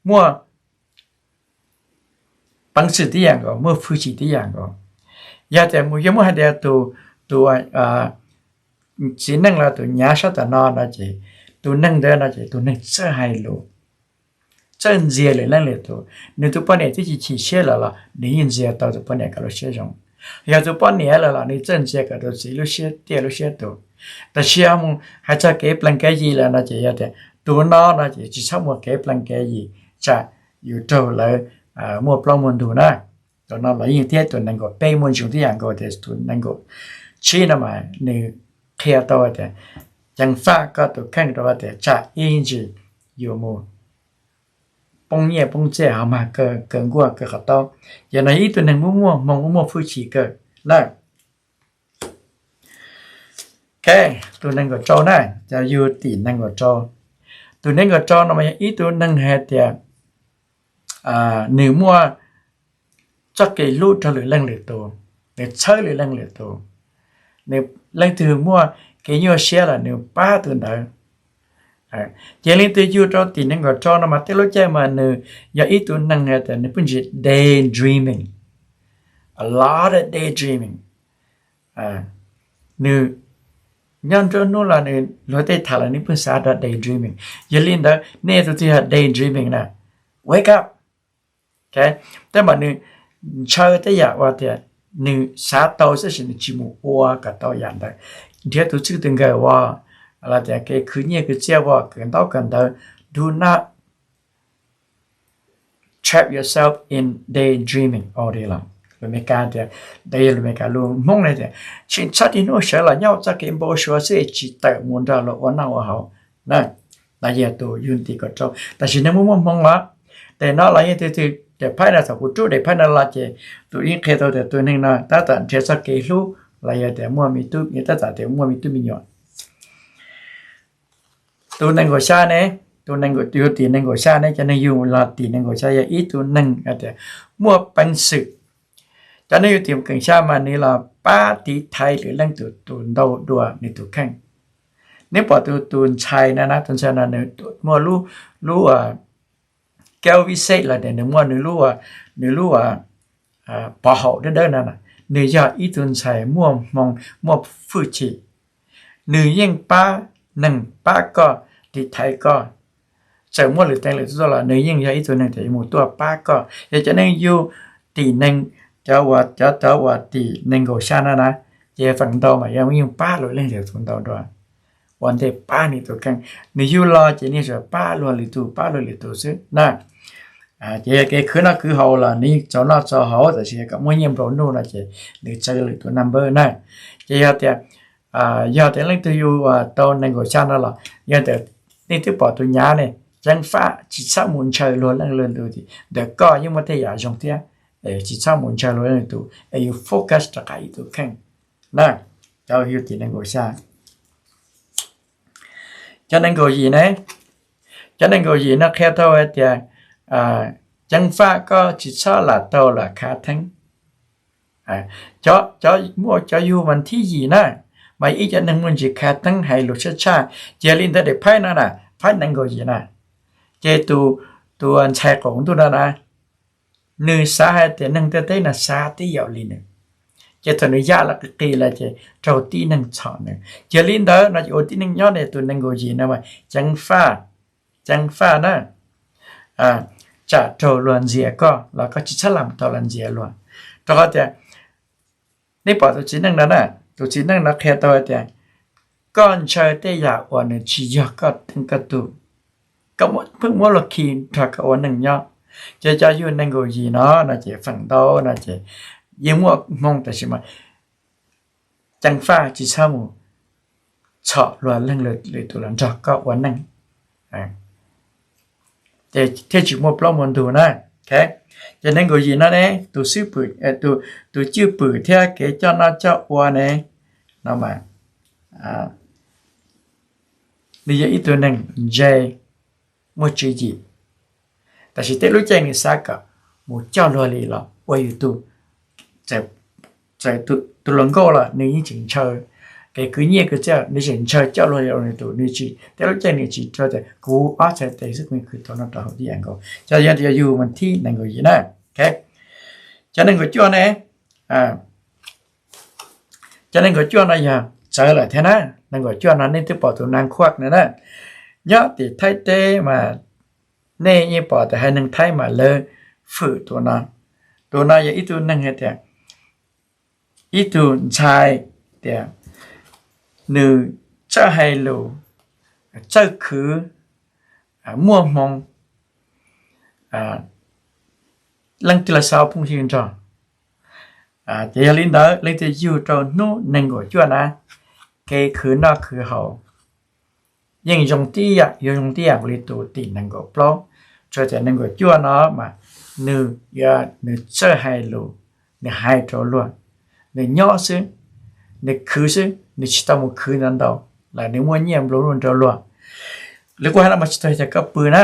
muaj peev xwm tib yam nkaus, muaj hwj chim tib yam nkaus. Yog tias mus yog muaj hais tias tus, tus txiv neej los tus nyav sab tom no no ces tus neeg ntawd no ces tus neeg txawj hais lus, txawj ntxias lwm leej lwm tus. Nws tus poj niam twb chim chim siab lawm los nws yeej ntxias tau tus poj niam kom lub siab zoo. Yog tus poj niam lawm los nws txawj ntxias kom tus txiv lub siab tiaj lub siab tus. Tab sis mus hais txog kev plees kev yis lawm no ces yog tias tus no no ces tsis txhob mus kev plees kev yis, tsam yus raug lawv muaj plaub muaj ntug na. Tus no los yeej thiab, tus nees nkaum peb muaj ntsoov tib yam nkaus tias tus nees nkaum tsib no mas nws qhia tau tias ceev faj koj tus kheej rau tias tsam ib ntsis yuav mus poob nyiaj poob txiaj ho mag kaw nkuaj kaw qhov taub. Ces no yog ib tug neeg muaj muaj hmoo muaj muaj hwj chim kawg na. Ok, tus nees nkaum rau na, cov yug tim nees nkaum rau. Tus nees nkaum rau no mas yog ib tug neeg hais tias nws muaj txoj kev hlub rau lwm leej lwm tus, nws txhawb lwm leej lwm tus, nws leej twg muaj kev nyuaj siab los nws pab tus ntawd. Ces leej twg yug rau tim nees nkaum rau no mas tej lub caij mas nws yog ib tug neeg hais tias nws pheej tsis daydreaming, a lot of daydreaming. Nws nyob nruab hnub los nws luag tej tham los nws pheej xav rau daydreaming. Yog li ntawd nej tus twg yog daydreaming na, wake up. Tej mas nws ntshaw tej yam uas tias nws xav tau tab sis nws tsis mus ua kom tau yam ntawd. Nrhiav tus txij tus nkawm uas, los tias kev khwv nyiaj khwv txiaj uas kawm ntaub kawm ntawv, do not trap yourself in daydreaming. Lus Amelikas tias, lus Amelikas lus Hmoob ne tias tsis txhob niaj hnub sawv los nyob txoj kev npau suav xwb tsis tawm mus nrog luag ua noj ua haus na. No yog tus yug tim nees nkaum rau, tab sis neeg muaj muaj hmoo os. Tes no los yeej twg twg daim phaib no, thaum kuv rub daim phaib no los ces tus yeej qhia tau tias tus neeg no tab tom nrhiav txoj kev hlub los yog tias muaj me tub, yog tab tom tias muaj me tub me nyuam. Tus nees nkaum xya ne, tus nees nkaum, yug tim nees nkaum xya ne, cov neeg yug los tim nees nkaum xya yog ib tug neeg hais tias muaj peev xwm. Cov neeg yug tim nees nkaum xya mas nws los pab tiv thaiv lwm leej tus ntau dua nws tus kheej. Neb pom tus, tus ntxhais na na, tus ntxhais no nws muaj lub, lub kab vij xej los tias nws muaj nws lub, nws lub pov haum dawb dawb no, nws yog ib tug ntxhais muaj hmoo, muaj hwj chim. Nws yeej pab neeg, pab koj, tiv thaiv koj. Txawm muaj lwm teev lwm tuaj los nws yeej yog ib tug neeg tias yuav mus tuaj pab koj. Yog cov neeg yug tim nees, cov uas, cov, cov uas tim nees nkaum xya no na, ces feem ntau mas yog yeej pab luag leej twg tus ntau dua, ua ntej pab nws tus kheej. Nws yug los ces nws tsuas pab luag lwm tus, pab luag lwm tus xwb na. Ces yog kev khwv noj khwv haus los nws yeej txaus noj txaus haus, tab sis kom muaj nyiaj nplua nuj no ces nws txawv lwm tus number na. Ces yog tias, yog tias leej twg yug tau nees nkaum xya no los yog tias nej twb pom tus nyav ne, ceev faj tsis txhob mus ntshaw luag leej lwm tus, ntawm koj yeej muaj tej yam zoo thiab. Tsis txhob mus ntshaw luag leej lwm tus es yus focus rov qab ib tus kheej na. Cov yug tim nees nkaum xya. Cov nees nkaum yim ne, cov nees nkaum yim no qhia tau hais tias ceev faj koj tsis txhob lam tau lam khav theeb. Cov, muaj cov yug vas thib yim na, mas ib cov neeg muaj ntsis khav theeb hais lus tshaj tshaj. Ces li ntawd daim phaib no na, phaib nees nkaum yim na, ces tus, tus ntxhais qaum ntuj no na, nws xav hais tias neeg ntiaj teb no xav tib yam li nws, ces thaum nws ya los qis qis lawm ces raug tib neeg txhom nws. Ces li ntawd no ces ua tib neeg nyob ne, tus nees nkaum yim no mas ceev faj, ceev faj na, tsam raug luag ntxias koj los koj tsis txhob lam tau lam ntxias luag. Rau qhov tias nej pom tus txiv neej no na, tus txiv neej no qhia tau hais tias koj ntshaw tej yam uas nws tsis yog koj teej koj tug, koj pheej muab luag khi nrog koj ua neej nyob. Ces cov yug nees nkaum yim no no ces feem ntau no ces yeej muaj hmoo tab sis mas ceev faj tsis txhob mus txhom luag leej lwm tus los nrog koj ua neej, thiaj tsis muaj plaub muaj ntug na. Ces nees nkaum yim no ne, tus xib pwm, tus cwj pwm thiab kev coj noj coj ua ne, no mas nws yog ib tug neeg ntse, muaj tswv yim, tab sis tej lub caij nws xav kom mus coj luag li los ua yus tug, txawm tus hluas nkauj los nws yeej tseem ntshaw, kev khwv nyiaj khwv txiaj nws tseem ntshaw coj luag li los nws tus, nws tsis, tej lub caij nws tsis rau tias kuv ob txhais tes xwb kuv khwv tau no rau hauv tib yam nkaus. Cov yog tias yug vas thib nees nkaum yim na. Cov nees nkaum cuaj ne, cov nees nkaum cuaj no yog txawv lawm thiab na. Nees nkaum cuaj no nej twb pom tus Nag Khuaj no na, nyob tim Thaib teb mas nej yeej pom tias haiv neeg Thaib mas lawv fwm tus no. Tus no yog ib tug neeg hais tias, ib tug ntxhais tias nws txawj hais lus, txawj khwv, muaj hmoo, leej twg los xav phooj ywg nrog. Ces yog li ntawd leej twg yug rau hnub nees nkaum cuaj na, kev khwv noj khwv haus yeej zoo tib yam, yuav zoo tib yam li tus tim nees nkaum plaub. Tsuas tias nees nkaum cuaj no mas nws, nws txawj hais lus, nws hais rau luag, nws nyob xwb, nws khwv xwb, nws tsis tau mus khwv ntau ntau, los nws muaj nyiaj nplua nuj rau luag. Lawv kuj hais no mas tsis tau hais tias koj pw na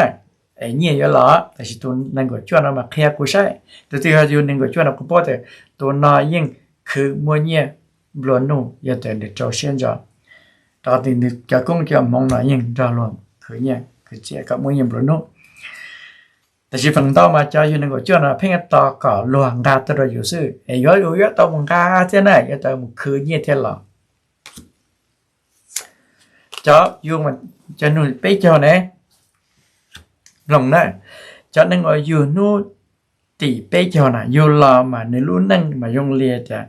es nyiaj yuav los, tab sis tus nees nkaum cuaj no mas qhia kuv saib, tus twg yog yug nees nkaum cuaj no kuv paub tias tus no yeej khwv muaj nyiaj nplua nuj, yog tias nws rau siab ntso, rau qhov nws cov koob cov hmoov no yeej nrog luag khwv nyiaj khwv txiaj kom muaj nyiaj nplua nuj. Tab sis feem ntau mas cov yug nees nkaum cuaj no pheej tos kom luag nqa tuaj rau yus xwb es yuav, yuav tau mus nqa thiab na, yuav tau mus khwv nyiaj thiab los. Cov yug, cov hnub peb caug ne, mloog na, cov neeg uas yug hnub tim peb caug na yug los mas nws lub neej mas zoo li tias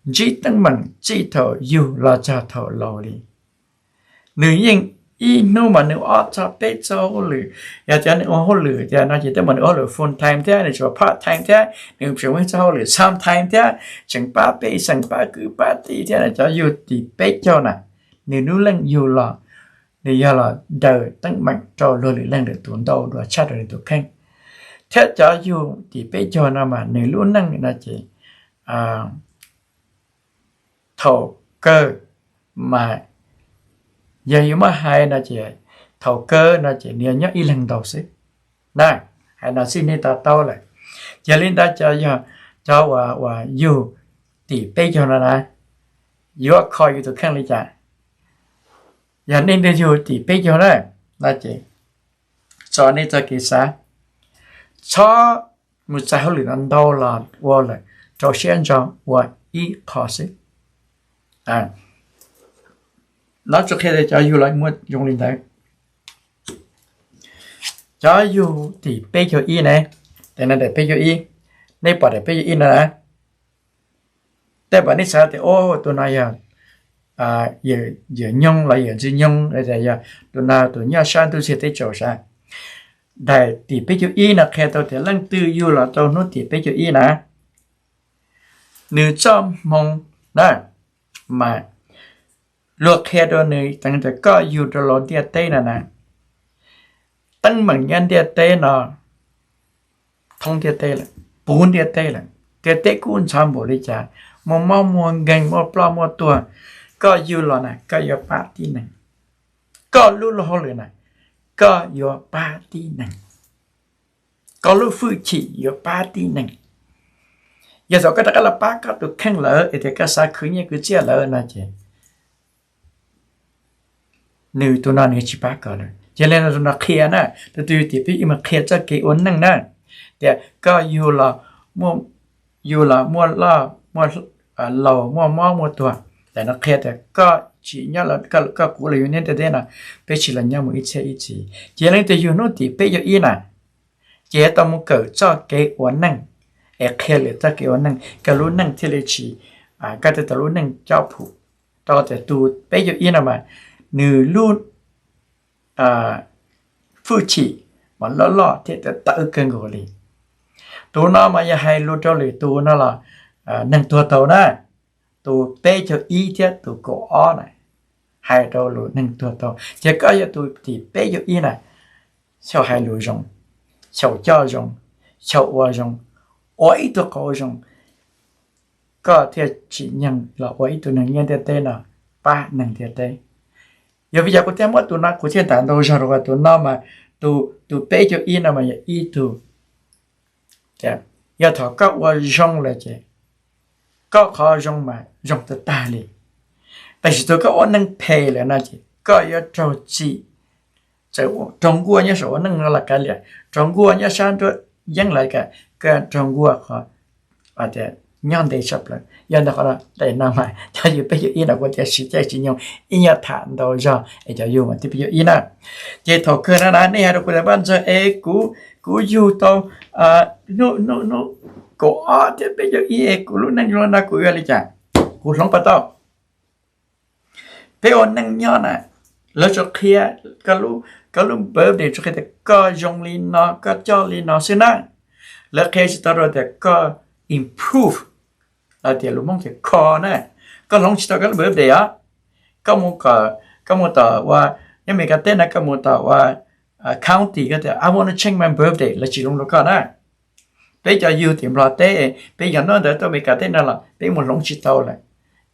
ntsib teeb meem txij thaum yug los txog thaum laus li. Nws yeej ib hnub mas nws ob txog peb txog hauj lwm, yog tias nws ua hauj lwm tias no ces tej mas nws ua hauj lwm full time thiab, nws tsis ua part time thiab, nws tseem muaj txoj hauj lwm some time thiab, tseem pab pej xeem pab kwv pab tij thiab. Cov yug tim peb caug na, nws lub neej yug los nws yog los daws teeb meem rau luag lwm leej lwm tus ntau dua tshaj rau nws tus kheej. Thiab cov yug tim peb caug no mas nws lub neej no ces thaum kawg mas yog yuav muab hais no ces thaum kawg no ces nws yog nyob ib leeg ntau xwb na. Hais no xwb nej to taub lawm. Yog li ntawd cov yog cov uas yug tim peb caug no na, yuav kho yus tus kheej li cas? Yog nej ntiag yug tim peb caug na, no ces tso nej txoj kev xav, txhob mus txais hauj lwm no ntau los ua lawm, rau siab ntso ua ib qho xwb. No tsuas qhia tias cov yug los muaj zoo li ntawd. Cov yug tim peb caug ib ne, tes no daim peb caug ib, nej pom daim peb caug ib no na, tej pom nej xav tias tus no yog yawm nyoog los yawm ntxwg nyoog, yog tus no tus nyob sab ntuj txiag teb tsaus sav. Daim tim peb caug ib no qhia tau tias leej twg yug los tau hnub tim peb caug ib na, nws txoj hmoo na, mas luag qhia rau nws teev tias koj yug rau lub ntiaj teb no na, teeb meem nyob ntiaj teb no thoob ntiaj teb lawm, puv ntiaj teb lawm, ntiaj teb kub ntxhov npaum li cas, muaj mob muaj nkeeg, muaj ploj muaj tuag, koj yug los na koj yuav pab tib neeg. Koj lub luag hauj lwm na, koj yuav pab tib neeg. Koj lub hwj chim yuav pab tib neeg. Yog thaum koj rov qab los pab koj tus kheej lawm es tias koj xav khwv nyiaj khwv txiaj lawm no ces nws tus no nws tsis pab koj lawm. Ces li no tus no qhia na, tus twg tim peb caug ib mas qhia txoj kev ua neej na, tias koj yug los muaj, yug los muaj loj muaj laus, muaj mob muaj tuag, tes no qhia tias koj tsis nyob, koj kuv los yug nyob ntiaj teb no, peb tsis los nyob mus ib txhiab ib txhis. Ces leej twg yug hnub tim peb caug ib na, ces tau mus kawm txoj kev ua neej, es qhia lwm txoj kev ua neej, koj lub neej thiaj li tsis, koj thiaj tau lub neej cob phum. Rau tias tus peb caug ib no mas nws lub hwj chim mas loj loj thiab tawv kawg nkaus li. Tus no mas yog hais lus rau lwm tus no los neeg tuag tau na, tus peb caug ib thiab tus kaum ob na, hais rau lus neeg tuag tau. Ces koj yog tus tim peb caug ib na, xyaum hais lus zoo, xyaum coj zoo, xyaum ua zoo, ua ib tug qauv zoo, koj thiaj tsim nyog los ua ib tug neeg nyob ntiaj teb no, pab neeg ntiaj teb. Yog vim yog kuv thiaj muab tus no kuv thiaj tham ntau zog rau tus no mas, tus peb caug ib no mas yog ib tug, yog thaum koj ua zoo lawm ces koj qhov zoo mas zoo tag tag li. Tab sis thaum koj ua neeg phem lawm no ces koj yuav raug txim, raug nkuaj nyob saum ua neej no los kav liam, raug nkuaj nyob sab nruab yeeb los kav, koj raug nkuaj qhov tias nyob ntev tshaj plaws. Yog ntawd qhov no, daim no mas cov yug peb caug ib no kuv tias siv caij tsis nyoog ib nyuag tham ntau zog es cov yug mas tim peb caug ib na. Ces thaum kawg no na nej hais rau kuv tias Paj Ntxawg es kuv, kuv yug tau hnub, hnub, hnub kaum ob thiab peb caug ib es kuv lub neej zoo li no kuv yuav li cas? Kuv hloov pas tau. Peb ua neej nyob na, lawv tsuas qhia koj lub birthday tsuas qhia tias koj zoo li no, koj coj li no xwb na. Lawv qhia tsis tau rau tias koj improve, los tias lus Hmoob tias kho na. Koj hloov tsis tau koj lub birthday os. Koj mus, koj mus tom ua, nyob Meskas teb no koj mus tom ua county koj tias I want to change my birthday, lawv tsis hloov rau koj na. Peb cov yug tim Nplog teb, peb yog hnub ntawd tuaj Meskas teb no los peb mus hloov tsis tau lawm.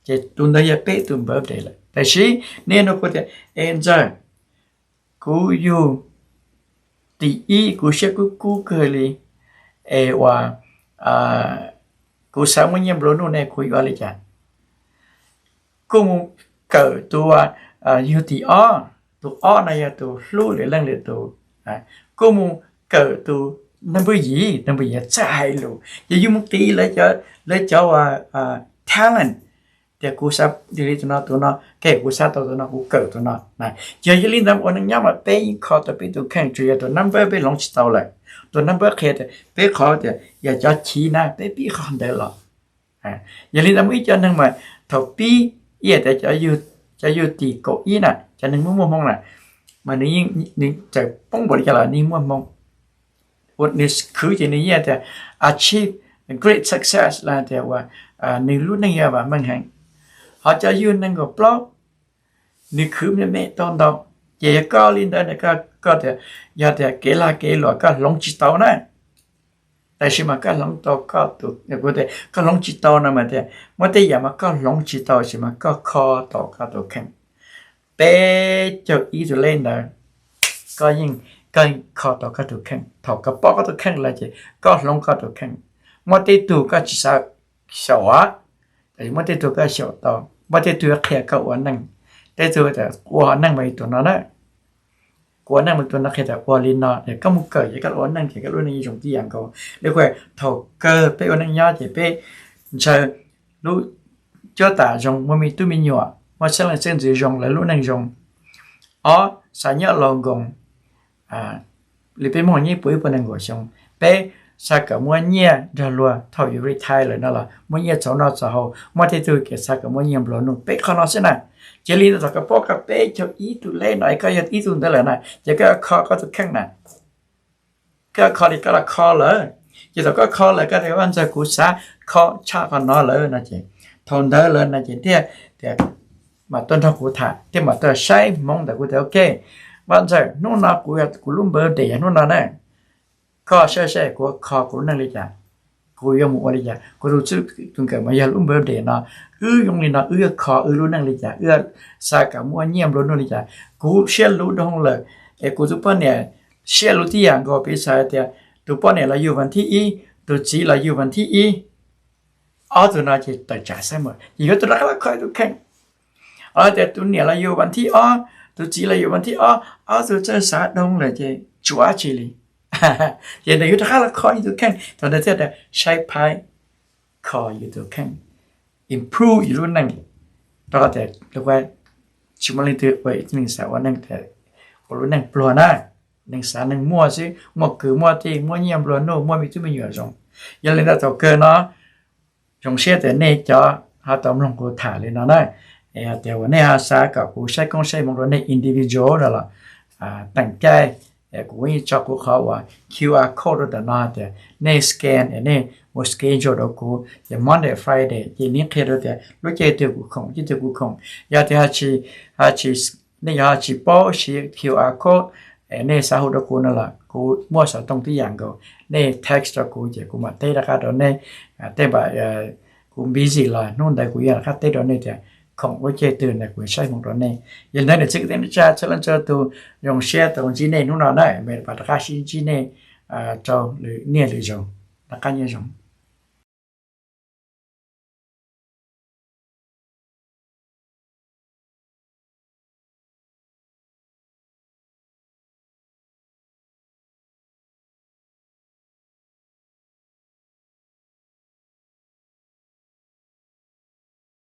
Ces tus ntawd yog peb tus birthday lawm. Tab sis nej nug kuv tias, es Ntxawg, kuv yug tim ib kuv siab kub kub kawg li, es uas kuv xav muaj nyiaj nplua nuj ne kuv yuav li cas? Kuj mus kawm tus yug tim ob, tus ob no yog tus hlub lwm leej lwm tus. Kuj mus kawm tus number yim, number yim txawj hais lus, ces yug mus qiv lawv cov uas talent, tias kuv xav li tus no tus no, kuv xav tau tus no kuv kawm tus no. Ces yog li ntawd ua neej nyob mas peb yeej kho tau peb tus kheej, tsuas yog tus number peb hloov tsis tau lawm. Tus number qhia tias peb qhov tias yog cov chiv na peb pib qhov ntawd los. Yog li ntawd muaj ib co neeg mas thaum pib, ib yam tias cov yug tim kaum ib na, cov neeg muaj muaj hmoo na, mas nws yeej, nws txawm poob npaum li cas los nws muaj hmoo, nws khwv ces nws yeej tias achieve great success los tias uas nws lub neej yog vam meej heev. Ho cov yug neeg nkaum plaub, nws khwv me me tau ntau. Ces yog koj li ntawd na, koj tias, yog tias kev lag kev luam koj hloov tsis tau na, Tab sis mas koj hloov tau koj tus, kuv tias koj hloov tsis tau no mas tias muaj tej yam mas koj hloov tsis tau tab sis mas koj kho tau koj tus kheej. Peb caug ib tus lej ntawd, koj yeej, koj kho tau koj tus kheej. Thaum koj paub koj tus kheej lawm ces koj hloov koj tus kheej. Muaj tej tug koj tsis xav xyaum, tab sis muaj tej tug koj xyaum tau. Muaj tej tug qhia koj ua neej, tej tug ua neej mas tus no na, kuv ua neej mas tus no qhia tias ua li no, koj mus kawm ces koj ua neej ces koj lub neej zoo tib yam nkaus li. Kuv, thaum kawg peb ua neej nyob ces peb ntshaw lub cuab tam zoo, muaj me tub me nyuam, muaj xeeb leej xeeb ntxwv zoo, lawv lub neej zoo. Ob, xav nyob laus nkoos li peb Hmoob nyob ib puas ib puas nees nkaum xyoo. Peb xav kom muaj nyiaj nrog luag thaum yus retire lawm no los muaj nyiaj txaus noj txaus haus. Muaj tej tug ces xav kom muaj nyiaj nplua nuj. Peb qhov no xwb na. Cia li ntawd thaum koj paub koj peb caug ib tus lej no es koj yog ib tug ntawd lawm na ces koj yuav kho koj tus kheej na. Koj yuav kho li koj los kho lawm. Ces thaum koj kho lawm koj tias Vaj Ntxawg kuv xav kho tshaj qhov no lawm no ces thaum ntawd lawm no ces thiaj tias mam tuaj nrog kuv tham, thiaj mam tuaj saib hmoov ntawm kuv tias ok, Vaj Ntxawg, hnub no kuv, kuv lub birthday yog hnub no na, koj saib saib kuv kho kuv lub neej li cas, kuv yuav mus ua li cas. Kuv tus txij tus nkawm mas yog lub birthday no, wb zoo li no wb yuav kho wb lub neej li cas, wb xav kom muaj nyiaj nplua nuj li cas. Kuv siab luv dhau lawm es kuv tus poj niam siab luv tib yam nkaus. Piv xam tias tus poj niam los yug vas thib ib, tus txiv los yug vas thib ib, ob tug no ces tawm tsam xab mas ces yuav tau rov qab los kho tus kheej. Los tias tus niam los yug vas thib ob, tus txiv los yug vas thib ob, ob tug txawj xav dhau lawm ces tsuav dab tsi li. Ces ntawd yuav rov qab los kho yus tus kheej, thaum ntawd thiaj tias saib phaib, kho yus tus kheej, improve yus lub neej. Rau qhov tias tsis muaj leej twg ua neeg xav ua neeg, ua lub neej pluag na. Neeg xav neeg muaj xwb, muaj kwv muaj tij, muaj nyiaj nplua nuj, muaj me tub me nyuam zoo. Yog li ntawd thaum kawg no zoo siab tias nej cov ho tau mloog kuv tham li no na. Yog tias uas nej ho xav kom kuv saib koob saib hmoov rau nej individual no los teem caij kuv yeej tso kuv qhov uas Q R code rau ntawm no tias nej scan es nej mus schedule rau kuv ces Monday Friday ces nej qhia rau tias lub caij twg kuv khoom, caij twg kuv khoom. Yog tias ho tsis, nej yog ho tsis paub siv Q R code es nej xav hu rau kuv no los kuv muaj xov tooj tib yam nkaus, nej text rau kuv ces kuv mam teb rov qab rau nej. Tej npam kuv busy los hnub ntawd kuv yeej rov qab teb rau nej tias khoom lub caij twg ntawd kuv saib hmoov rau nej. Yog li ntawd niam txiv kwv tij neej tsa txhua leej txhua tus, zoo siab tau ntsib nej hnub no na, mam rov qab sib ntsib nej rau lwm niaj lwm zaus. Rov qab nyob zoo.